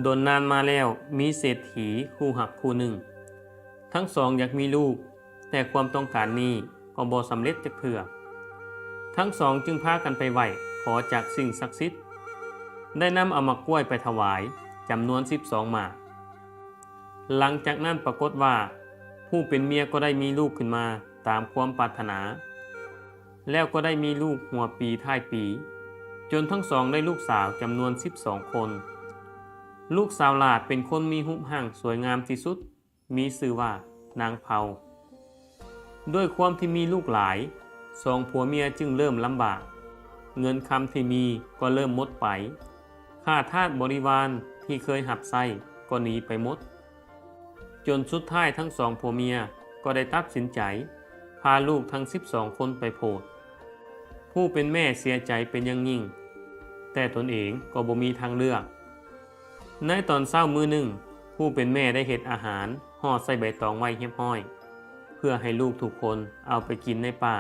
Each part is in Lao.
ດົນນານມາແລ້ວ ມີເສດຖີຄູ່ຮັກຄູ່ໜຶ່ງ. ທັງສອງຢາກມີລູກ, ແຕ່ຄວາມຕ້ອງການນີ້ກໍບໍ່ສຳເລັດຈັກເທື່ອ. ທັງສອງຈຶ່ງພາກັນໄປໄຫວ້ຂໍຈາກສິ່ງສັກສິດ, ໄດ້ນຳເອົາໝາກກ້ວຍໄປຖວາຍຈຳນວນສິບສອງໝາກ. ຫຼັງຈາກນັ້ນປາກົດວ່າ ຜູ້ເປັນເມຍກໍໄດ້ມີລູກຂຶ້ນມາຕາມຄວາມປາດຖະໜາ, ແລ້ວກໍໄດ້ມີລູກຫົວປີທ້າຍປີ, ຈົນທັງສອງໄດ້ລູກສາວຈຳນວນສິບສອງຄົນ. ລູກສາວຫຼ້າເປັນຄົນມີຮູບຮ່າງສວຍງາມທີ່ສຸດ, ມີຊື່ວ່ານາງເພົາ. ດ້ວຍຄວາມທີ່ມີລູກຫຼາຍ, ສອງຜົວເມຍຈຶ່ງເລີ່ມລຳບາກ, ເງິນຄຳທີ່ມີກໍເລີ່ມໝົດໄປ, ຂ້າທາດບໍລິວານທີ່ເຄີຍຮັບໃຊ້ກໍໜີໄປໝົດ. ຈົນສຸດທ້າຍທັງສອງຜົວເມຍກໍໄດ້ຕັດສິນໃຈພາລູກທັງສິບສອງຄົນໄປໂຜດ. ຜູ້ເປັນແມ່ເສຍໃຈເປັນຢ່າງຍິ່ງ, ແຕ່ຕົນເອງກໍບໍ່ມີທາງເລືອກ. ໃນຕອນເຊົ້າມື້ໜຶ່ງ, ຜູ້ເປັນແມ່ໄດ້ເຮັດອາຫານຫໍ່ໃສ່ໃບຕອງໄວ້ຮຽບຮ້ອຍ, ເພື່ອໃຫ້ລູກທຸກຄົນເອົາໄປກິນໃນປ່າ.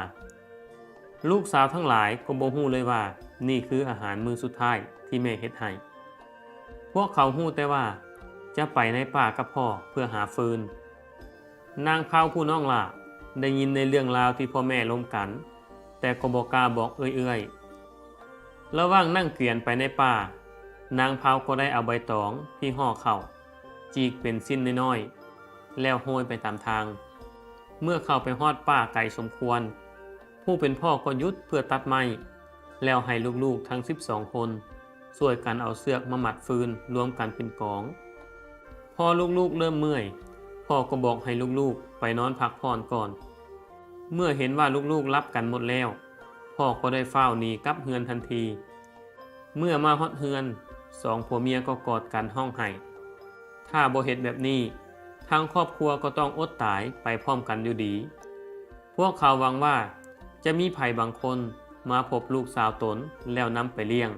ລູກສາວທັງຫຼາຍກໍບໍ່ຮູ້ເລີຍວ່ານີ້ຄືອາຫານມື້ສຸດທ້າຍທີ່ແມ່ເຮັດໃຫ້. ພວກເຂົາຮູ້ແຕ່ວ່າຈະໄປໃນປ່າກັບພໍ່ເພື່ອຫາຟືນ. ນາງເພົາຜູ້ນ້ອງຫຼ້າໄດ້ຍິນໃນເລື່ອງລາວທີ່ພໍ່ແມ່ລົມກັນ, ແຕ່ກໍບໍ່ກ້າບອກເອື້ອຍໆ. ລະຫວ່າງນັ່ງກວຽນໄປໃນປ່າ, ນາງເພົາກໍໄດ້ເອົາໃບຕອງທີ່ຫໍ່ເຂົ້າຈີກເປັນຊິ້ນນ້ອຍໆ ແລ້ວໂຮຍໄປຕາມທາງ. ເມື່ອເຂົ້າໄປຮອດປ່າໄກສົມຄວນ, ຜູ້ເປັນພໍ່ກໍຢຸດເພື່ອຕັດໄມ້, ແລ້ວໃຫ້ລູກໆທັງສິບສອງຄົນຊ່ວຍກັນເອົາເຊືອກມາມັດຟືນລວມກັນເປັນກອງ. ພໍລູກໆເລີ່ມເມື່ອຍ, ພໍ່ກໍບອກໃຫ້ລູກໆໄປນອນພັກຜ່ອນກ່ອນ. ເມື່ອເຫັນວ່າລູກໆຫຼັບກັນໝົດແລ້ວ, ພໍ່ກໍໄດ້ຟ້າວໜີກັບເຮືອນທັນທີ. ເມື່ອມາຮອດເຮືອນ, ສອງຜົວເມຍກໍກອດກັນຮ້ອງໄຫ້. ຖ້າບໍ່ເຮັດແບບນີ້, ທາງຄອບຄົວກໍຕ້ອງອົດຕາຍໄປພ້ອມກັນຢູ່ດີ. ພວກເຂົາຫວັງວ່າຈະມີໃຜບາງຄົນມາພົບລູກສາວຕົນແລ້ວນຳໄປລ້ຽງ.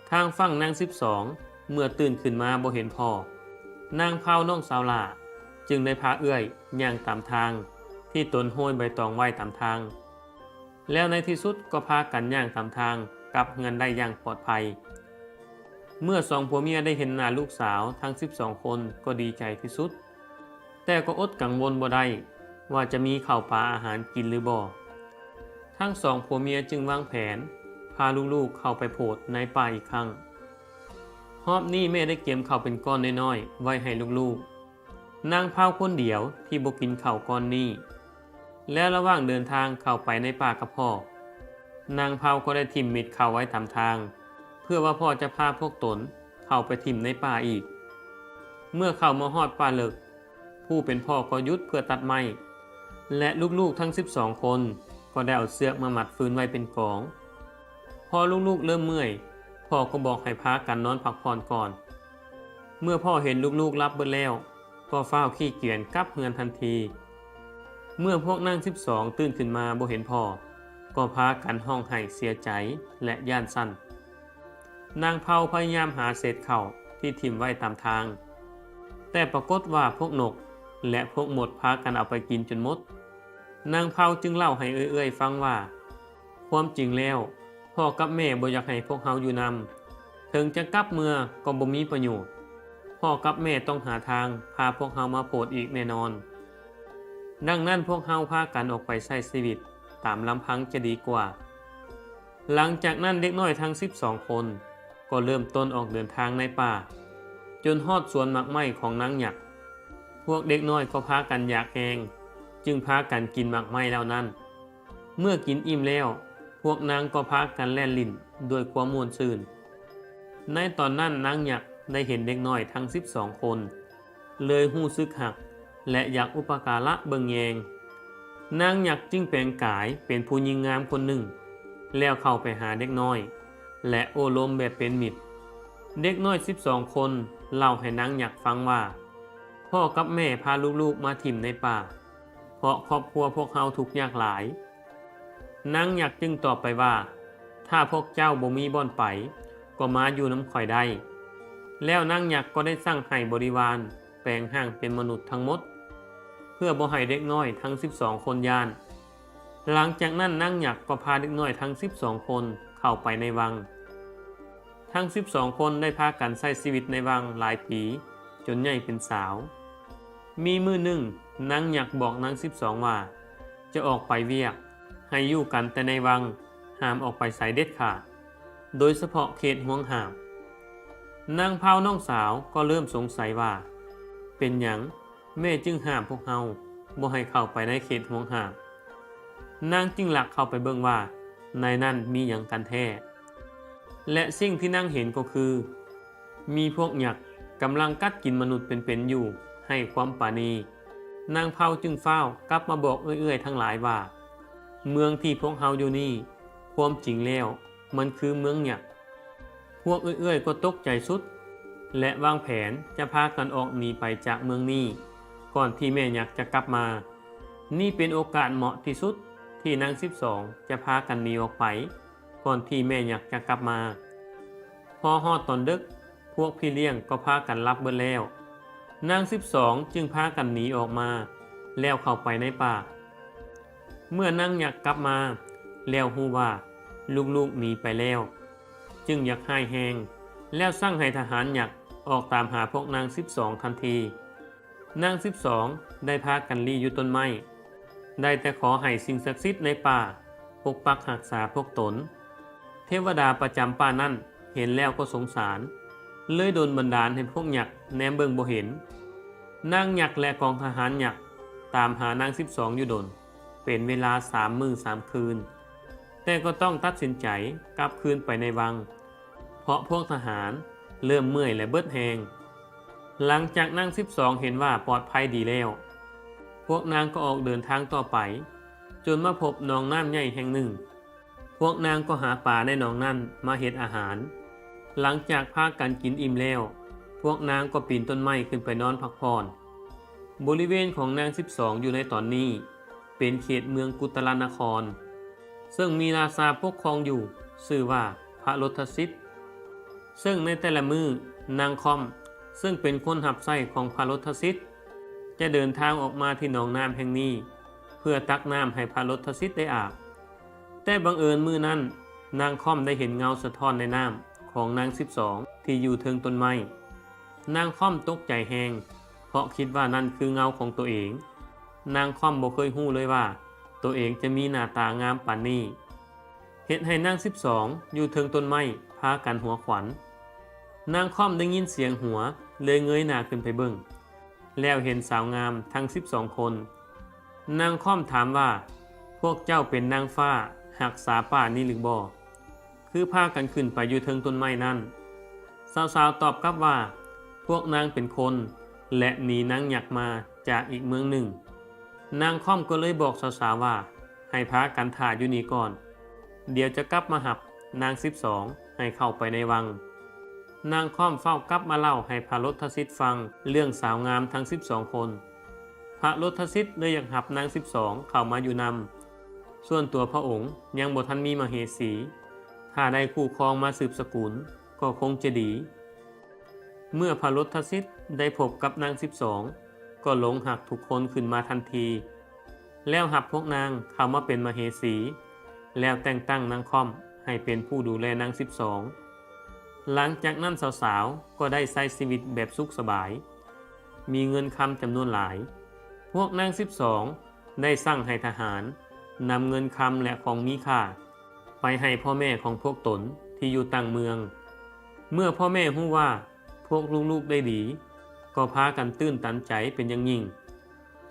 ທາງຝັ່ງນາງສິບສອງ ເມື່ອຕື່ນຂຶ້ນມາບໍ່ເຫັນພໍ່, ນາງເພົານ້ອງສາວຫຼ້າຈຶ່ງໄດ້ພາເອື້ອຍຍ່າງຕາມທາງທີ່ຕົນໂຮຍໃບຕອງໄວ້ຕາມທາງ. ແລ້ວໃນທີ່ສຸດກໍພາກັນຍ່າງຕາມທາງກັບເຮືອນໄດ້ຢ່າງປອດໄພ. ເມື່ອສອງຜົວເມຍໄດ້ເຫັນໜ້າລູກສາວທັງສິບສອງຄົນກໍດີໃຈທີ່ສຸດ, ແຕ່ກໍອົດກັງວົນບໍ່ໄດ້ວ່າຈະມີເຂົ້າປາອາຫານກິນຫຼືບໍ່. ທັງສອງຜົວເມຍຈຶ່ງວາງແຜນພາລູກໆເຂົ້າໄປໂຜດໃນປ່າອີກຄັ້ງ. ຮອບນີ້ແມ່ໄດ້ກຽມເຂົ້າເປັນກ້ອນນ້ອຍໆໄວ້ໃຫ້ລູກໆ. ນາງເພົາຄົນດຽວທີ່ບໍ່ກິນເຂົ້າກ່ອນນີ້. ແລ້ວລະຫວ່າງເດີນທາງເຂົ້າໄປໃນປ່າກັບພໍ່, ນາງເພົາກໍໄດ້ຖິ້ມເມັດເຂົ້າໄວ້ຕາມທາງ, ເພື່ອວ່າພໍ່ຈະພາພວກຕົນເຂົ້າໄປຖິ້ມໃນປ່າອີກ. ເມື່ອເຂົ້າມາຮອດປ່າເລິກ, ຜູ້ເປັນພໍ່ກໍຢຸດເພື່ອຕັດໄມ້, ແລະ ລູກໆທັງສິບສອງຄົນກໍໄດ້ເອົາເຊືອກມາມັດຟືນໄວ້ເປັນກອງ. ພໍລູກໆເລີ່ມເມື່ອຍ, ພໍ່ກໍບອກໃຫ້ພາກັນນອນພັກຜ່ອນກ່ອນ. ເມື່ອພໍ່ເຫັນລູກໆຫຼັບເບິດແລ້ວ, ກໍຟ້າວຂີ່ກຽນກັບເຮືອນທັນທີ. ເມື່ອພວກນາງສິບສອງຕື່ນຂຶ້ນມາບໍ່ເຫັນພໍ່, ກໍພາກັນຮ້ອງໄຫ້ເສຍໃຈ ແລະ ຢ້ານສັ່ນ. ນາງເພົາພະຍາຍາມຫາເສດເຂົ້າທີ່ຖິ້ມໄວ້ຕາມທາງ, ແຕ່ປາກົດວ່າພວກນົກ ແລະ ພວກມົດພາກັນເອົາໄປກິນຈົນໝົດ. ນາງເພົາຈຶ່ງເລົ່າໃຫ້ເອື້ອຍໆຟັງວ່າ, ຄວາມຈິງແລ້ວ, ພໍ່ກັບແມ່ບໍ່ຢາກໃຫ້ພວກເຮົາຢູ່ນຳ. ເຖິງຈະກັບເມືອກໍບໍ່ມີປະໂຫຍດ. ພໍ່ກັບແມ່ຕ້ອງຫາທາງພາພວກເຮົາມາໂຜດອີກແນ່ນອນ. ດັ່ງນັ້ນພວກເຮົາພາກັນອອກໄປໃຊ້ຊີວິດຕາມລຳພັງຈະດີກວ່າ. ຫຼັງຈາກນັ້ນເດັກນ້ອຍທັງສິບສອງຄົນກໍເລີ່ມຕົ້ນອອກເດີນທາງໃນປ່າ, ຈົນຮອດສວນໝາກໄມ້ຂອງນາງຍັກ. ພວກເດັກນ້ອຍກໍພາກັນຢາກແຮງ, ຈຶ່ງພາກັນກິນໝາກໄມ້ເຫຼົ່ານັ້ນ. ເມື່ອກິນອີ່ມແລ້ວ, ພວກນາງກໍພາກັນແລ່ນຫຼິ້ນດ້ວຍຄວາມມ່ວນຊື່ນ. ໃນຕອນນັ້ນນາງຍັກໄດ້ເຫັນເດັກນ້ອຍທັງສິບສອງຄົນ, ເລີຍຮູ້ສຶກຮັກ ແລະ ຢາກອຸປະກາລະເບິ່ງແຍງ. ນາງຍັກຈຶ່ງແປງກາຍເປັນຜູ້ຍິງງາມຄົນໜຶ່ງ, ແລ້ວເຂົ້າໄປຫາເດັກນ້ອຍ ແລະ ໂອ້ລົມແບບເປັນມິດ. ເດັກນ້ອຍສິບສອງຄົນເລົ່າໃຫ້ນາງຍັກຟັງວ່າ, ພໍ່ກັບແມ່ພາລູກໆມາຖິ້ມໃນປ່າ, ເພາະຄອບຄົວພວກເຮົາທຸກຍາກຫຼາຍ. ນາງຍັກຈຶ່ງຕອບໄປວ່າ, ຖ້າພວກເຈົ້າບໍ່ມີບ່ອນໄປ, ກໍມາຢູ່ນຳຂ້ອຍໄດ້. ແລ້ວນາງຍັກກໍໄດ້ສັ່ງໃຫ້ບໍລິວານແປງຮ່າງເປັນມະນຸດທັງໝົດ, ເພື່ອບໍ່ໃຫ້ເດັກນ້ອຍທັງສິບສອງຄົນຢ້ານ. ຫຼັງຈາກນັ້ນນາງຍັກກໍພາເດັກນ້ອຍທັງສິບສອງຄົນເຂົ້າໄປໃນວັງ. ທັງສິບສອງຄົນໄດ້ພາກັນໃຊ້ຊີວິດໃນວັງຫຼາຍປີ ຈົນໃຫຍ່ເປັນສາວ. ມີມື້ໜຶ່ງ, ນາງຍັກບອກນາງສິບສອງວ່າ ຈະອອກໄປວຽກ, ໃຫ້ຢູ່ກັນແຕ່ໃນວັງ, ຫ້າມອອກໄປໃສເດັດຂາດ, ໂດຍສະເພາະເຂດຫ່ວງຫ້າມ. ນາງພາວນ້ອງສາວກໍເລີ່ມສົງໄສວ່າ ເປັນຫຍັງ ແມ່ຈຶ່ງຫ້າມພວກເຮົາບໍ່ໃຫ້ເຂົ້າໄປໃນເຂດຫ່ວງຫ້າມ. ນາງຈຶ່ງລັກເຂົ້າໄປເບິ່ງວ່າໃນນັ້ນມີຫຍັງກັນແທ້ ແລະ ສິ່ງທີ່ນາງເຫັນກໍຄື ມີພວກຍັກກຳລັງກັດກິນມະນຸດເປັນໆຢູ່ ໄຮ້ຄວາມປານີ. ນາງພາວຈຶ່ງຟ້າວກັບມາບອກເອື້ອຍໆທັງຫຼາຍວ່າ ເມືອງທີ່ພວກເຮົາຢູ່ນີ້ ຄວາມຈິງແລ້ວ ມັນຄືເມືອງຍັກ. ພວກເອື້ອຍໆກໍຕົກໃຈສຸດ ແລະ ວາງແຜນຈະພາກັນອອກໜີໄປຈາກເມືອງນີ້ ກ່ອນທີ່ແມ່ຍັກຈະກັບມາ. ນີ້ເປັນໂອກາດເໝາະທີ່ສຸດທີ່ນາງສິບສອງຈະພາກັນໜີອອກໄປ ກ່ອນທີ່ແມ່ຍັກຈະກັບມາ. ພໍຮອດຕອນເດິກ, ພວກພີ່ລ້ຽງກໍພາກັນຫຼັບເບິດແລ້ວ. ນາງສິບສອງຈຶ່ງພາກັນໜີອອກມາ ແລ້ວເຂົ້າໄປໃນປ່າ. ເມື່ອນາງຍັກກັບມາ ແລ້ວຮູ້ວ່າລູກໆໜີໄປແລ້ວ, ຈຶ່ງຢາກຮ້າຍແຮງ ແລ້ວສັ່ງໃຫ້ທະຫານຍັກອອກຕາມຫາພວກນາງສິບສອງທັນທີ. ນາງສິບສອງໄດ້ພາກັນລີ້ຢູ່ຕົ້ນໄມ້, ໄດ້ແຕ່ຂໍໃຫ້ສິ່ງສັກສິດໃນປ່າປົກປັກຮັກສາພວກຕົນ. ເທວະດາປະຈຳປ່ານັ້ນເຫັນແລ້ວກໍສົງສານ, ເລີຍດົນບັນດານໃຫ້ພວກຍັກແນມເບິ່ງບໍ່ເຫັນ. ນາງຍັກ ແລະ ກອງທະຫານຍັກຕາມຫານາງສິບສອງຢູ່ດົນ ເປັນເວລາສາມມື້ສາມຄືນ, ແຕ່ກໍຕ້ອງຕັດສິນໃຈກັບຄືນໄປໃນວັງ ເພາະພວກທະຫານເລີ່ມເມື່ອຍ ແລະ ເບິດແຮງ. ຫຼັງຈາກນາງສິບສອງເຫັນວ່າປອດໄພດີແລ້ວ, ພວກນາງກໍອອກເດີນທາງຕໍ່ໄປ ຈົນມາພົບໜອງນ້ຳໃຫຍ່ແຫ່ງໜຶ່ງ. ພວກນາງກໍຫາປາໃນໜອງນັ້ນມາເຮັດອາຫານ. ຫຼັງຈາກພາກັນກິນອີ່ມແລ້ວ, ພວກນາງກໍປີນຕົ້ນໄມ້ຂຶ້ນໄປນອນພັກຜ່ອນ. ບໍລິເວນຂອງນາງສິບສອງຢູ່ໃນຕອນນີ້ ເປັນເຂດເມືອງກຸດຕະລະນະຄອນ, ເຊິ່ງມີລາຊາປົກຄອງຢູ່, ຊື່ວ່າພະລົດທະສິດ. ເຊິ່ງໃນແຕ່ລະມື້, ນາງຄ່ອມ, ເຊິ່ງເປັນຄົນຮັບໃຊ້ຂອງພະລົດທະສິດ, ຈະເດີນທາງອອກມາທີ່ໜອງນ້ຳແຫ່ງນີ້ ເພື່ອຕັກນ້ຳໃຫ້ພະລົດທະສິດໄດ້ອາບ. ແຕ່ບັງເອີນມື້ນັ້ນ, ນາງຄ່ອມໄດ້ເຫັນເງົາສະທ້ອນໃນນ້ຳຂອງນາງສິບສອງທີ່ຢູ່ເທິງຕົ້ນໄມ້. ນາງຄ່ອມຕົກໃຈແຮງ ເພາະຄິດວ່ານັ້ນຄືເງົາຂອງໂຕເອງ. ນາງຄ່ອມບໍ່ເຄີຍຮູ້ເລີຍວ່າໂຕເອງຈະມີໜ້າຕາງາມປານນີ້, ເຮັດໃຫ້ນາງສິບສອງຢູ່ເທິງຕົ້ນໄມ້ພາກັນຫົວຂວັນ. ນາງຄ່ອມໄດ້ຍິນສຽງຫົວ ເລີຍເງີຍໜ້າຂຶ້ນໄປເບິ່ງ, ແລ້ວເຫັນສາວງາມທັງສິບສອງຄົນ. ນາງຄ່ອມຖາມວ່າ, ພວກເຈົ້າເປັນນາງຟ້າຮັກສາປ່ານີ້ຫຼືບໍ່? ຄືພາກັນຂຶ້ນໄປຢູ່ເທິງຕົ້ນໄມ້ນັ້ນ? ສາວໆຕອບກັບວ່າ, ພວກນາງເປັນຄົນ ແລະ ໜີນາງຍັກມາຈາກອີກເມືອງໜຶ່ງ. ນາງຄ່ອມກໍເລີຍບອກສາວໆວ່າ, ໃຫ້ພາກັນຖ້າຢູ່ນີ້ກ່ອນ, ດຽວຈະກັບມາຮັບນາງສິບສອງໃຫ້ເຂົ້າໄປໃນວັງ. ນາງຄ່ອມຟ້າວກັບມາເລົ່າໃຫ້ພະລົດທະສິດຟັງເລື່ອງສາວງາມທັງສິບສອງຄົນ. ພະລົດທະສິດເລີຍຢາກຮັບນາງສິບສອງເຂົ້າມາຢູ່ນຳ. ສ່ວນຕົວພະອົງຍັງບໍ່ທັນມີມະເຫສີ, ຖ້າໄດ້ຄູ່ຄອງມາສືບສະກຸນກໍຄົງຈະດີ. ເມື່ອພະລົດທະສິດໄດ້ພົບກັບນາງສິບສອງ ກໍຫຼົງຮັກທຸກຄົນຂຶ້ນມາທັນທີ, ແລ້ວຮັບພວກນາງເຂົ້າມາເປັນມະເຫສີ, ແລ້ວແຕ່ງຕັ້ງນາງຄ່ອມໃຫ້ເປັນຜູ້ດູແລນາງສິບສອງ. ຫຼັງຈາກນັ້ນສາວໆກໍໄດ້ໃຊ້ຊີວິດແບບສຸກສະບາຍ, ມີເງິນຄຳຈຳນວນຫຼາຍ. ພວກນາງສິບສອງໄດ້ສັ່ງໃຫ້ທະຫານນຳເງິນຄຳ ແລະ ຂອງມີຄ່າໄປໃຫ້ພໍ່ແມ່ຂອງພວກຕົນທີ່ຢູ່ຕ່າງເມືອງ. ເມື່ອພໍ່ແມ່ຮູ້ວ່າພວກລູກໆໄດ້ດີ, ກໍພາກັນຕື່ນຕັນໃຈເປັນຢ່າງຍິ່ງ.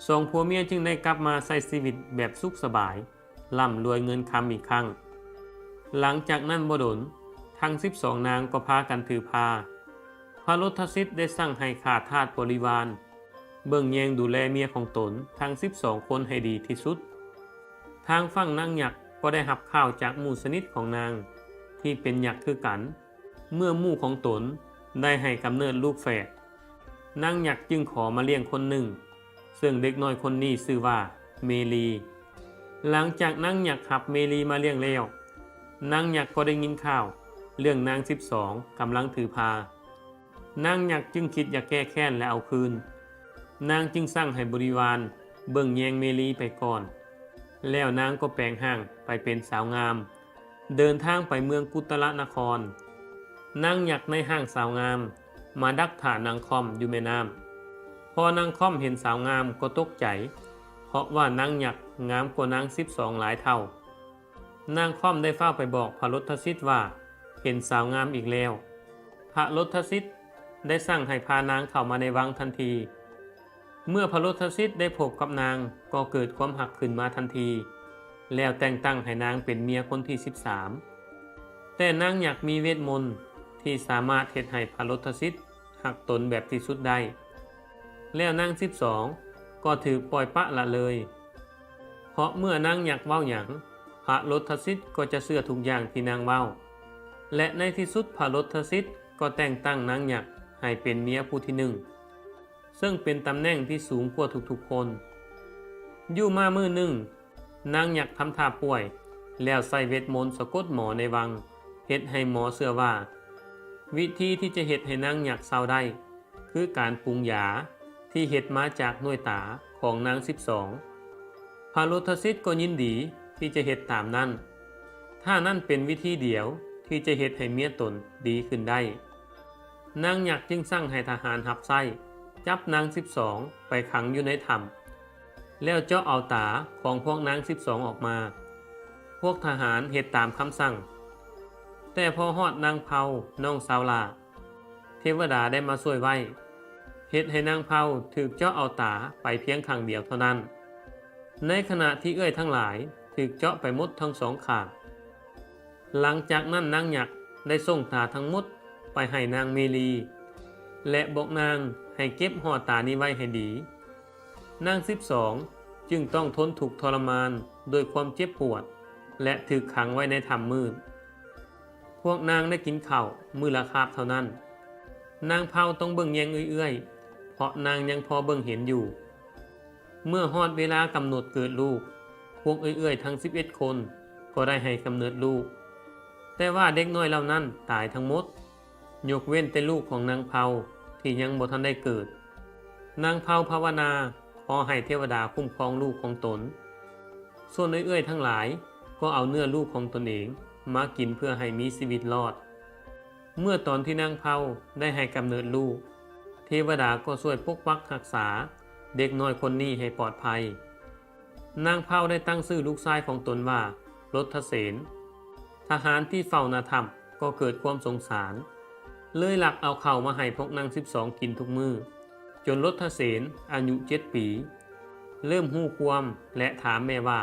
ສອງຜົວເມຍຈຶ່ງໄດ້ກັບມາໃຊ້ຊີວິດແບບສຸກສະບາຍ, ລ່ຳລວຍເງິນຄຳອີກຄັ້ງ. ຫຼັງຈາກນັ້ນບໍ່ດົນ, ທັງສິບສອງນາງກໍພາກັນຖືພາ. ພະລົດທະສິດໄດ້ສັ່ງໃຫ້ຂ້າທາດບໍລິວານ ເບິ່ງແຍງດູແລເມຍຂອງຕົນທັງສິບສອງຄົນໃຫ້ດີທີ່ສຸດ. ທາງຝັ່ງນາງຍັກກໍໄດ້ຮັບຂ່າວຈາກໝູ່ສະໜິດຂອງນາງທີ່ເປັນຍັກຄືກັນ. ເມື່ອໝູ່ຂອງຕົນໄດ້ໃຫ້ກຳເນີດລູກແຝດ, ນາງຍັກຈຶ່ງຂໍມາລ້ຽງຄົນໜຶ່ງ, ເຊິ່ງເດັກນ້ອຍຄົນນີ້ຊື່ວ່າເມລີ. ຫຼັງຈາກນາງຍັກຮັບເມລີມາລ້ຽງແລ້ວ, ນາງຍັກກໍໄດ້ຍິນຂ່າວເລື່ອງນາງສິບສອງກຳລັງຖືພາ. ນາງຍັກຈຶ່ງຄິດຢາກແກ້ແຄ້ນ ແລະ ເອົາຄືນ. ນາງຈຶ່ງສັ່ງໃຫ້ບໍລິວານເບິ່ງແຍງເມລີໄປກ່ອນ, ແລ້ວນາງກໍແປງຮ່າງໄປເປັນສາວງາມ, ເດີນທາງໄປເມືອງກຸດຕະລະນະຄອນ. ນາງຍັກໃນຮ່າງສາວງາມ ມາດັກຖ້ານາງຄ່ອມຢູ່ແມ່ນ້ຳ. ພໍນາງຄ່ອມເຫັນສາວງາມກໍຕົກໃຈ ເພາະວ່ານາງຍັກງາມກວ່ານາງສິບສອງຫຼາຍເທົ່າ. ນາງຄ່ອມໄດ້ຟ້າວໄປບອກພະລົດທະສິດວ່າ ເຫັນສາວງາມອີກແລ້ວ. ພະລົດທະສິດໄດ້ສັ່ງໃຫ້ພານາງເຂົ້າມາໃນວັງທັນທີ. ເມື່ອພະລົດທະສິດໄດ້ພົບກັບນາງ ກໍເກີດຄວາມຮັກຂຶ້ນມາທັນທີ ແລ້ວແຕ່ງຕັ້ງໃຫ້ນາງເປັນເມຍຄົນທີສິບສາມ. ແຕ່ນາງຍັກມີເວດມົນທີ່ສາມາດເຮັດໃຫ້ພະລົດທະສິດຮັກຕົນແບບທີ່ສຸດໄດ້ ແລ້ວນາງສິບສອງກໍຖືກປ່ອຍປະລະເລີຍ ເພາະເມື່ອນາງຍັກເວົ້າຫຍັງ ພະລົດທະສິດກໍຈະເຊື່ອທຸກຢ່າງທີ່ນາງເວົ້າ ແລະ ໃນທີ່ສຸດພະລົດທະສິດກໍແຕ່ງຕັ້ງນາງຍັກໃຫ້ເປັນເມຍຜູ້ທີໜຶ່ງ ເຊິ່ງເປັນຕຳແໜ່ງທີ່ສູງກວ່າທຸກໆຄົນ. ຢູ່ມາມື້ໜຶ່ງ ນາງຍັກທຳທ່າປ່ວຍ ແລ້ວໃຊ້ເວດມົນສະກົດໝໍໃນວັງ ເຮັດໃຫ້ໝໍເຊື່ອວ່າ ວິທີທີ່ຈະເຮັດໃຫ້ນາງຍັກເຊົາໄດ້ ຄືການປຸງຢາທີ່ເຮັດມາຈາກໜ່ວຍຕາຂອງນາງສິບສອງ. ພະລົດທະສິດກໍຍິນດີທີ່ຈະເຮັດຕາມນັ້ນ ຖ້ານັ້ນເປັນວິທີດຽວທີ່ຈະເຮັດໃຫ້ເມຍຕົນດີຂຶ້ນໄດ້. ນາງຍັກຈຶ່ງສັ່ງໃຫ້ທະຫານຮັບໃຊ້ ຈັບນາງສິບສອງໄປຂັງຢູ່ໃນຖ້ຳ ແລ້ວເຈາະເອົາຕາຂອງພວກນາງສິບສອງອອກມາ. ພວກທະຫານເຮັດຕາມຄຳສັ່ງ. ແຕ່ພໍຮອດນາງເພົາ ນ້ອງສາວຫຼ້າ ເທວະດາໄດ້ມາຊ່ວຍໄວ້ ເຮັດໃຫ້ນາງເພົາຖືກເຈາະເອົາຕາໄປພຽງຂ້າງດຽວເທົ່ານັ້ນ ໃນຂະນະທີ່ເອື້ອຍທັງຫຼາຍຖືກເຈາະໄປໝົດທັງສອງຂ້າງ. ຫຼັງຈາກນັ້ນນາງຍັກໄດ້ສົ່ງຕາທັງໝົດໄປໃຫ້ນາງເມລີ ແລະ ບອກນາງໃຫ້ເກັບຫໍ່ຕານີ້ໄວ້ໃຫ້ດີ. ນາງສິບສອງຈຶ່ງຕ້ອງທົນທຸກທໍລະມານດ້ວຍຄວາມເຈັບປວດ ແລະ ຖືກຂັງໄວ້ໃນຖ້ຳມືດ. ພວກນາງໄດ້ກິນເຂົ້າມື້ລະຄາບເທົ່ານັ້ນ. ນາງເພົາຕ້ອງເບິ່ງແຍງເອື້ອຍໆ ເພາະນາງຍັງພໍເບິ່ງເຫັນຢູ່. ເມື່ອຮອດເວລາກຳນົດເກີດລູກ, ພວກເອື້ອຍໆທັງສິບເອັດຄົນກໍໄດ້ໃຫ້ກຳເນີດລູກ, ແຕ່ວ່າເດັກນ້ອຍເຫຼົ່ານັ້ນຕາຍທັງໝົດ, ຍົກເວັ້ນແຕ່ລູກຂອງນາງເພົາທີ່ຍັງບໍ່ທັນໄດ້ເກີດ. ນາງເພົາພາວະນາຂໍໃຫ້ເທວະດາຄຸ້ມຄອງລູກຂອງຕົນ, ສ່ວນເອື້ອຍໆທັງຫຼາຍກໍເອົາເນື້ອລູກຂອງຕົນເອງມາກິນເພື່ອໃຫ້ມີຊີວິດລອດ. ເມື່ອຕອນທີ່ນາງເພົາໄດ້ໃຫ້ກຳເນີດລູກ, ເທວະດາກໍຊ່ວຍປົກປັກຮັກສາເດັກນ້ອຍຄົນນີ້ໃຫ້ປອດໄພ. ນາງເພົາໄດ້ຕັ້ງຊື່ລູກຊາຍຂອງຕົນວ່າ ລົດທະເສນ. ທະຫານທີ່ເຝົ້າໜ້າຖ້ຳກໍເກີດຄວາມສົງສານ, ເລີຍລັກເອົາເຂົ້າມາໃຫ້ພວກນາງສິບສອງກິນທຸກມື້, ຈົນລົດທະເສນອາຍຸເຈັດປີ ເລີ່ມຮູ້ຄວາມ ແລະ ຖາມແມ່ວ່າ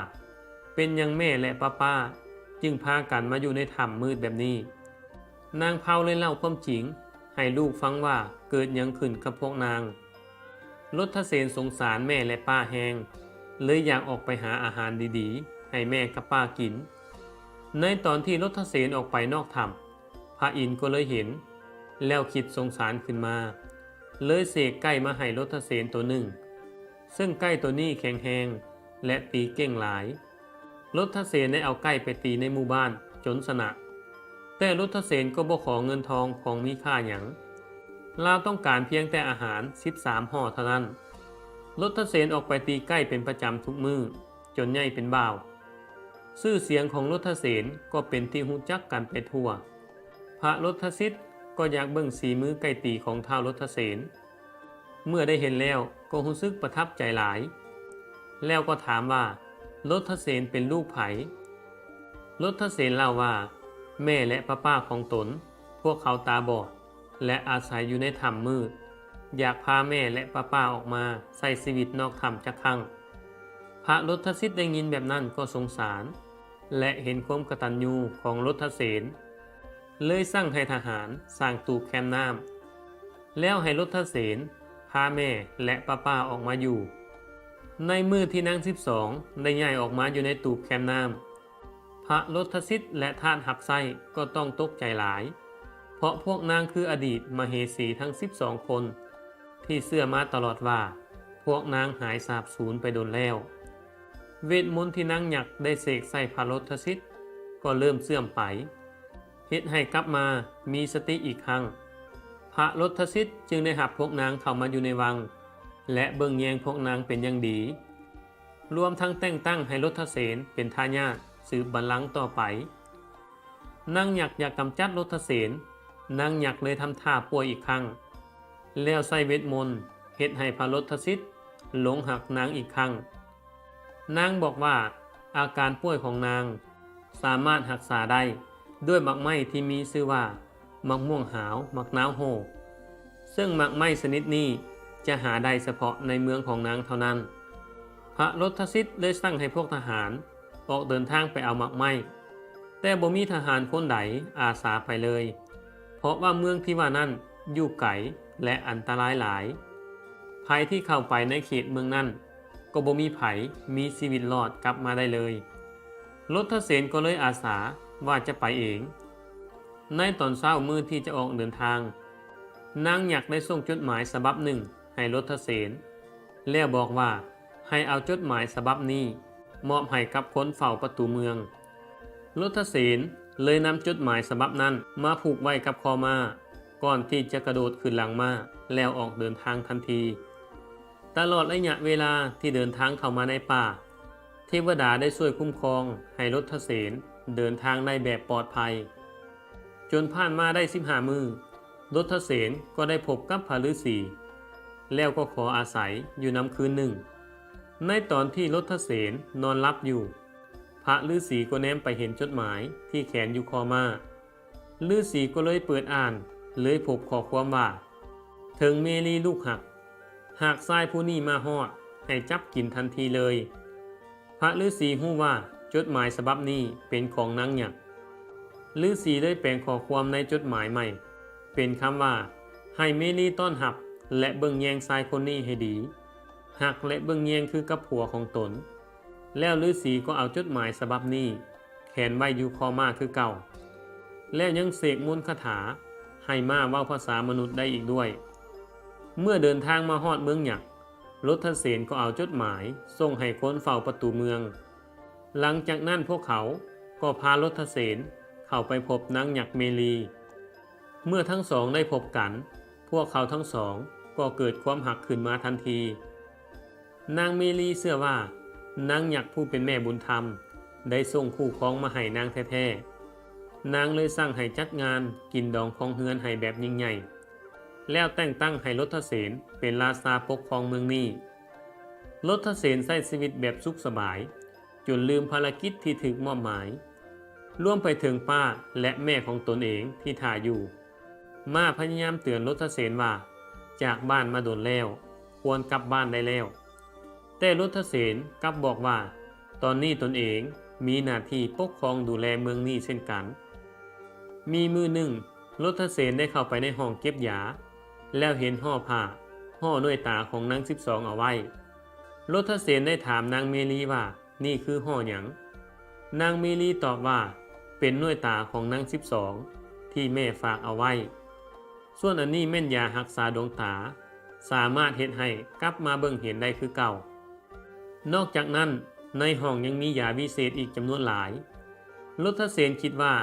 ເປັນຫຍັງແມ່ ແລະ ປ້າໆຈຶ່ງພາກັນມາຢູ່ໃນຖ້ຳມືດແບບນີ້? ນາງເພົາເລີຍເລົ່າຄວາມຈິງໃຫ້ລູກຟັງວ່າເກີດຫຍັງຂຶ້ນກັບພວກນາງ. ລົດທະເສນສົງສານແມ່ ແລະ ປ້າແຮງ, ເລີຍຢາກອອກໄປຫາອາຫານດີໆໃຫ້ແມ່ກັບປ້າກິນ. ໃນຕອນທີ່ລົດທະເສນອອກໄປນອກຖ້ຳ, ພະອິນກໍເລີຍເຫັນ ແລ້ວຄິດສົງສານຂຶ້ນມາ, ເລີຍເສກໄກ່ມາໃຫ້ລົດທະເສນໂຕໜຶ່ງ, ເຊິ່ງໄກ່ໂຕນີ້ແຂງແຮງ ແລະ ຕີເກັ່ງຫຼາຍ. ລົດທະເສນໄດ້ເອົາໄກ່ໄປຕີໃນໝູ່ບ້ານຈົນຊະນະ, ແຕ່ລົດທະເສນກໍບໍ່ຂໍເງິນທອງຂອງມີຄ່າຫຍັງ, ລາວຕ້ອງການພຽງແຕ່ອາຫານສິບສາມຫໍ່ເທົ່ານັ້ນ. ລົດທະເສນອອກໄປຕີໄກ່ເປັນປະຈຳທຸກມື້ ຈົນໃຫຍ່ເປັນບ່າວ. ຊື່ສຽງຂອງລົດທະເສນກໍເປັນທີ່ຮູ້ຈັກກັນໄປທົ່ວ. ພະລົດທະສິດກໍຢາກເບິ່ງສີມືໄກ່ຕີຂອງທ້າວລົດທະເສນ. ເມື່ອໄດ້ເຫັນແລ້ວກໍຮູ້ສຶກປະທັບໃຈຫຼາຍ, ແລ້ວກໍຖາມວ່າ ລົດທະເສນເປັນລູກໃຜ? ລົດທະເສນເລົ່າວ່າ ແມ່ ແລະ ປ້າໆຂອງຕົນ ພວກເຂົາຕາບອດ ແລະ ອາໄສຢູ່ໃນຖ້ຳມືດ, ຢາກພາແມ່ ແລະ ປ້າໆອອກມາໃຊ້ຊີວິດນອກຖ້ຳຈັກຄັ້ງ. ພະລົດທະສິດໄດ້ຍິນແບບນັ້ນກໍສົງສານ ແລະ ເຫັນຄວາມກະຕັນຍູຂອງລົດທະເສນ, ເລີຍສັ່ງໃຫ້ທະຫານສ້າງຕູບແຄມນ້ຳ ແລ້ວໃຫ້ລົດທະເສນພາແມ່ ແລະ ປ້າໆອອກມາຢູ່. ໃນມື້ທີ່ນາງສິບສອງໄດ້ຍ້າຍອອກມາຢູ່ໃນຕູບແຄມນ້ຳ, ພະລົດທະສິດ ແລະ ທາດຮັບໃຊ້ກໍຕ້ອງຕົກໃຈຫຼາຍ, ເພາະພວກນາງຄືອະດີດມະເຫສີທັງສິບສອງຄົນ ທີ່ເຊື່ອມາຕະຫຼອດວ່າ ພວກນາງຫາຍສາບສູນໄປດົນແລ້ວ. ເວດມົນທີ່ນາງຍັກໄດ້ເສກໃສ່ພະລົດທະສິດກໍເລີ່ມເສື່ອມໄປ, ເຮັດໃຫ້ກັບມາມີສະຕິອີກຄັ້ງ. ພະລົດທະສິດຈຶ່ງໄດ້ຮັບພວກນາງເຂົ້າມາຢູ່ໃນວັງ ແລະ ເບິ່ງແຍງພວກນາງເປັນຢ່າງດີ, ລວມທັງແຕ່ງຕັ້ງໃຫ້ລົດທະເສນເປັນທາຍາດສືບບັນລັງຕໍ່ໄປ. ນາງຍັກຢາກກຳຈັດລົດທະເສນ, ນາງຍັກເລີຍທຳທ່າປ່ວຍອີກຄັ້ງ ແລ້ວໃຊ້ເວດມົນເຮັດໃຫ້ພະລົດທະສິດຫຼົງຮັກນາງອີກຄັ້ງ. ນາງບອກວ່າອາການປ່ວຍຂອງນາງສາມາດຮັກສາໄດ້ດ້ວຍໝາກໄມ້ທີ່ມີຊື່ວ່າ ໝາກມ່ວງຫາວ ໝາກນາວໂຮ ເຊິ່ງໝາກໄມ້ຊະນິດນີ້ຈະຫາໄດ້ສະເພາະໃນເມືອງຂອງນາງເທົ່ານັ້ນ. ພະລົດທະສິດເລີຍສັ່ງໃຫ້ພວກທະຫານອອກເດີນທາງໄປເອົາໝາກໄມ້, ແຕ່ບໍ່ມີທະຫານຄົນໃດອາສາໄປເລີຍ, ເພາະວ່າເມືອງທີ່ວ່ານັ້ນຢູ່ໄກ ແລະ ອັນຕະລາຍຫຼາຍ. ໃຜທີ່ເຂົ້າໄປໃນເຂດເມືອງນັ້ນ ກໍບໍ່ມີໃຜມີຊີວິດລອດກັບມາໄດ້ເລີຍ. ລົດທະເສນກໍເລີຍອາສາວ່າຈະໄປເອງ. ໃນຕອນເຊົ້າມື້ທີ່ຈະອອກເດີນທາງ, ນາງຍັກໄດ້ສົ່ງຈົດໝາຍສະບັບໜຶ່ງໃຫ້ລົດທະເສນ ແລ້ວບອກວ່າໃຫ້ເອົາຈົດໝາຍສະບັບນີ້ມອບໃຫ້ກັບຄົນເຝົ້າປະຕູເມືອງ. ລົດທະເສນເລີຍນຳຈົດໝາຍສະບັບນັ້ນມາຜູກໄວ້ກັບຄໍມ້າ ກ່ອນທີ່ຈະກະໂດດຂຶ້ນຫຼັງມ້າ ແລ້ວອອກເດີນທາງທັນທີ. ຕະຫຼອດໄລຍະເວລາທີ່ເດີນທາງເຂົ້າມາໃນປ່າ, ເທວະດາໄດ້ຊ່ວຍຄຸ້ມຄອງໃຫ້ລົດທະເສນເດີນທາງໄດ້ແບບປອດໄພ. ຈົນຜ່ານມາໄດ້ສິບຫ້າມື້, ລົດທະເສນກໍໄດ້ພົບກັບພະລືສີ ແລ້ວກໍຂໍອາໄສຢູ່ນຳຄືນໜຶ່ງ. ໃນຕອນທີ່ລົດທະເສນນອນຫຼັບຢູ່, ພະລືສີກໍແນມໄປເຫັນຈົດໝາຍທີ່ແຂນຢູ່ຄໍມ້າ. ລືສີກໍເລີຍເປີດອ່ານ, ເລີຍພົບຂໍ້ຄວາມວ່າ ເຖິງເມລີລູກຮັກ, ຫາກຊາຍຜູ້ນີ້ມາຮອດ, ໃຫ້ຈັບກິນທັນທີເລີຍ. ພະລືສີຮູ້ວ່າຈົດໝາຍສະບັບນີ້ເປັນຂອງນາງຍັກ. ລືສີເລີຍແປງຂໍ້ຄວາມໃນຈົດໝາຍໃໝ່ເປັນຄຳວ່າ ໃຫ້ເມລີຕ້ອນຮັບ ແລະ ເບິ່ງແຍງຊາຍຄົນນີ້ໃຫ້ດີ, ຮັກ ແລະ ເບິ່ງແຍງຄືກັບຜົວຂອງຕົນ. ແລ້ວລືສີກໍເອົາຈົດໝາຍສະບັບນີ້ແຂວນໄວ້ຢູ່ຄໍມ້າຄືເກົ່າ, ແລ້ວຍັງເສກມົນຄາຖາໃຫ້ມ້າເວົ້າພາສາມະນຸດໄດ້ອີກດ້ວຍ. ເມື່ອເດີນທາງມາຮອດເມືອງຍັກ, ລົດທະເສນກໍເອົາຈົດໝາຍສົ່ງໃຫ້ຄົນເຝົ້າປະຕູເມືອງ. ຫຼັງຈາກນັ້ນພວກເຂົາກໍພາລົດທະເສນເຂົ້າໄປພົບນາງຍັກເມລີ. ເມື່ອທັງສອງໄດ້ພົບກັນ, ພວກເຂົາທັງສອງກໍເກີດຄວາມຮັກຂຶ້ນມາທັນທີ. ນາງເມລີເຊື່ອວ່ານາງຍັກຜູ້ເປັນແມ່ບຸນທຳໄດ້ສົ່ງຄູ່ຄອງມາໃຫ້ນາງແທ້ໆ. ນາງເລີຍສັ່ງໃຫ້ຈັດງານກິນດອງຄອງເຮືອນໃຫ້ແບບຍິ່ງໃຫຍ່, ແລ້ວແຕ່ງຕັ້ງໃຫ້ລົດທະເສນເປັນລາຊາປົກຄອງເມືອງນີ້. ລົດທະເສນໃຊ້ຊີວິດແບບສຸກສະບາຍ, ຈົນລືມພາລະກິດທີ່ຖືກມອບໝາຍ, ລວມໄປເຖິງປ້າ ແລະ ແມ່ຂອງຕົນເອງທີ່ຖ້າຢູ່. ມ້າພະຍາຍາມເຕືອນລົດທະເສນວ່າ ຈາກບ້ານມາດົນແລ້ວ, ຄວນກັບບ້ານໄດ້ແລ້ວ. ແຕ່ລົດທະເສນກັບບອກວ່າ ຕອນນີ້ຕົນເອງມີໜ້າທີ່ປົກຄອງດູແລເມືອງນີ້ເຊັ່ນກັນ. ມີມື້ໜຶ່ງ, ລົດທະເສນໄດ້ເຂົ້າໄປໃນຫ້ອງເກັບຢາ ແລ້ວເຫັນຫໍ້ຜ້າ, ຫໍ້ໜ້ວຍຕາຂອງນາງສິບສອງເອົາໄວ້. ລົດທະເສນໄດ້ຖາມນາງເມລີວ່າ ນີ້ຄືຫໍ້ຫຍັງ? ນາງເມລີຕອບວ່າ ເປັນໜ້ວຍຕາຂອງນາງສິບສອງທີ່ແມ່ຝາກເອົາໄວ້. ສ່ວນອັນນີ້ແມ່ນຢາຮັກສາດວງຕາ, ສາມາດເຮັດໃຫ້ກັບມາເບິ່ງເຫັນໄດ້ຄືເກົ່າ. ນອກຈາກນັ້ນ, ໃນຫ້ອງຍັງມີຢາວິເສດອີກຈຳນວນຫຼາຍ. ລົດທະເສນຄິດວ່າ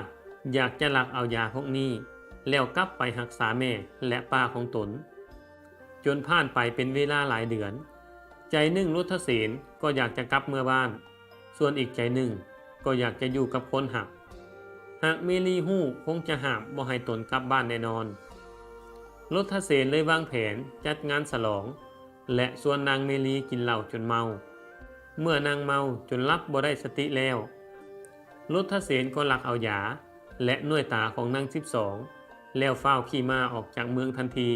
ຢາກຈະລັກເອົາຢາພວກນີ້ ແລ້ວກັບໄປຮັກສາແມ່ ແລະ ປ້າຂອງຕົນ. ຈົນຜ່ານໄປເປັນເວລາຫຼາຍເດືອນ, ໃຈໜຶ່ງລົດທະເສນກໍຢາກຈະກັບເມືອບ້ານ, ສ່ວນອີກໃຈໜຶ່ງກໍຢາກຈະຢູ່ກັບຄົນຮັກ. ຫາກເມລີຮູ້, ຄົງຈະຫ້າມບໍ່ໃຫ້ຕົນກັບບ້ານແນ່ນອນ. ລົດທະເສນເລີຍວາງແຜນຈັດງານສະຫຼອງ ແລະ ຊວນນາງເມລີກິນເຫຼົ້າຈົນເມົາ. ເມື່ອນາງເມົາຈົນຫຼັບບໍ່ໄດ້ສະຕິແລ້ວ, ລົດທະເສນກໍລັກເອົາຢາ ແລະ ໜ້ວຍຕາຂອງນາງສິບສອງ ແລ້ວຟ້າວຂີ່ມ້າອອກຈາກເມືອງທັນທີ.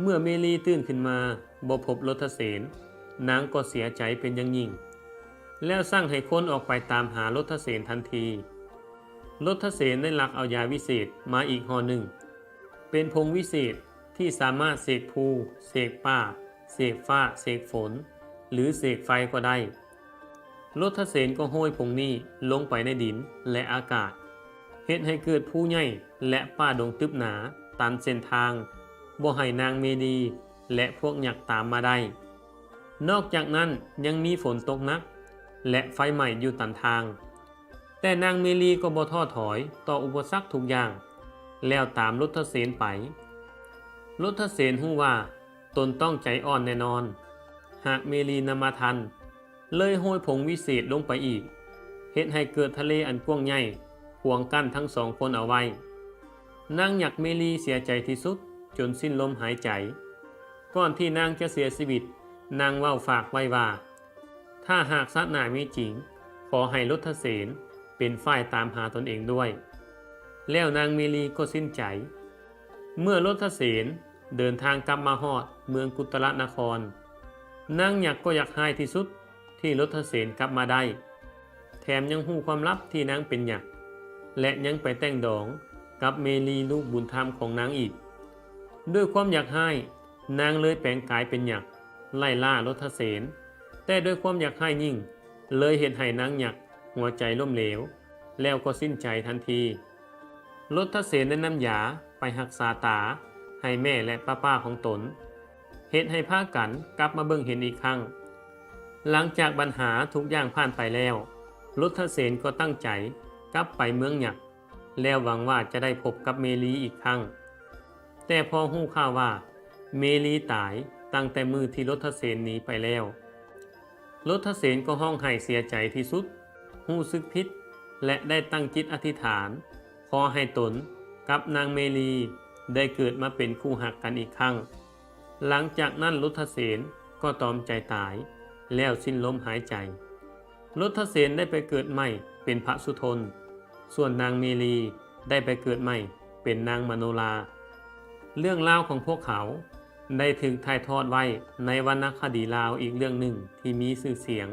ເມື່ອເມລີຕື່ນຂຶ້ນມາບໍ່ພົບລົດທະເສນ, ນາງກໍເສຍໃຈເປັນຢ່າງຍິ່ງ, ແລ້ວສັ່ງໃຫ້ຄົນອອກໄປຕາມຫາລົດທະເສນທັນທີ. ລົດທະເສນໄດ້ລັກເອົາຢາວິເສດມາອີກຫໍ່ໜຶ່ງ, ເປັນຜົງວິເສດທີ່ສາມາດເສກພູ, ເສກປ່າ, ເສກຟ້າ, ເສກຝົນ ຫຼື ເສກໄຟກໍໄດ້. ລົດທະເສນກໍໂຮຍຜົງນີ້ລົງໄປໃນດິນ ແລະ ອາກາດ, ເຮັດໃຫ້ເກີດພູໃຫຍ່ ແລະ ປ່າດົງຕຶບໜາ ຕັນເສັ້ນທາງ, ບໍ່ໃຫ້ນາງເມລີ ແລະ ພວກຍັກຕາມມາໄດ້. ນອກຈາກນັ້ນຍັງມີຝົນຕົກໜັກ ແລະ ໄຟໄໝ້ຢູ່ຕັນທາງ. ແຕ່ນາງເມລີກໍບໍ່ທໍ້ຖອຍຕໍ່ອຸປະສັກທຸກຢ່າງ, ແລ້ວຕາມລົດທະເສນໄປ. ລົດທະເສນຮູ້ວ່າຕົນຕ້ອງໃຈອ່ອນແນ່ນອນ, ຫາກເມລີນຳມາທັນ, ເລີຍໂຮຍຜົງວິເສດລົງໄປອີກ, ເຮັດໃຫ້ເກີດທະເລອັນກວ້າງໃຫຍ່ຂວາງກັ້ນທັງສອງຄົນເອົາໄວ້. ນາງຍັກເມລີເສຍໃຈທີ່ສຸດຈົນສິ້ນລົມຫາຍໃຈ. ກ່ອນທີ່ນາງຈະເສຍຊີວິດ, ນາງເວົ້າຝາກໄວ້ວ່າ ຖ້າຫາກຊາດໜ້າມີຈິງ, ຂໍໃຫ້ລົດທະເສນເປັນຝ່າຍຕາມຫາຕົນເອງດ້ວຍ. ແລ້ວນາງເມລີກໍສິ້ນໃຈ. ເມື່ອລົດທະເສນເດີນທາງກັບມາຮອດເມືອງກຸດຕະລະນະຄອນ, ນາງຍັກກໍຢາກຮ້າຍທີ່ສຸດທີ່ລົດທະເສນກັບມາໄດ້, ແຖມຍັງຮູ້ຄວາມລັບທີ່ນາງເປັນຍັກ ແລະ ຍັງໄປແຕ່ງດອງກັບເມລີລູກບຸນທຳຂອງນາງອີກ. ດ້ວຍຄວາມຢາກຮ້າຍ, ນາງເລີຍແປງກາຍເປັນຍັກໄລ່ລ່າລົດທະເສນ, ແຕ່ດ້ວຍຄວາມຢາກຮ້າຍຍິ່ງ ເລີຍເຮັດໃຫ້ນາງຍັກຫົວໃຈລົ້ມເຫຼວ ແລ້ວກໍສິ້ນໃຈທັນທີ. ລົດທະເສນໄດ້ນຳຢາໄປຮັກສາຕາໃຫ້ແມ່ ແລະ ປ້າໆຂອງຕົນ, ເຮັດໃຫ້ພາກັນກັບມາເບິ່ງເຫັນອີກຄັ້ງ. ຫຼັງຈາກບັນຫາທຸກຢ່າງຜ່ານໄປແລ້ວ, ລົດທະເສນກໍຕັ້ງໃຈກັບໄປເມືອງຍັກ ແລ້ວຫວັງວ່າຈະໄດ້ພົບກັບເມລີອີກຄັ້ງ. ແຕ່ພໍຮູ້ຂ່າວວ່າເມລີຕາຍຕັ້ງແຕ່ມື້ທີ່ລົດທະເສນໜີໄປແລ້ວ, ລົດທະເສນກໍຮ້ອງໄຫ້ເສຍໃຈທີ່ສຸດ, ຮູ້ສຶກຜິດ ແລະ ໄດ້ຕັ້ງຈິດອະທິຖານ ຂໍໃຫ້ຕົນກັບນາງເມລີໄດ້ເກີດມາເປັນຄູ່ຮັກກັນອີກຄັ້ງ. ຫຼັງຈາກນັ້ນລົດທະເສນກໍຕອມໃຈຕາຍ ແລ້ວສິ້ນລົມຫາຍໃຈ. ລົດທະເສນໄດ້ໄປເກີດໃໝ່ເປັນພະສຸທົນ, ສ່ວນນາງເມລີໄດ້ໄປເກີດໃໝ່ເປັນນາງມະໂນລາ. ເລື່ອງລາວຂອງພວກເຂົາໄດ້ຖືກຖ່າຍທອດໄວ້ໃນວັນນະຄະດີລາວອີກເລື່ອງໜຶ່ງທີ່ມີຊື່ສຽງ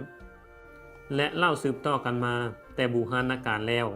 ແລະ ເລົ່າສືບຕໍ່ກັນມາແຕ່ບູຮານນະການແລ້ວ.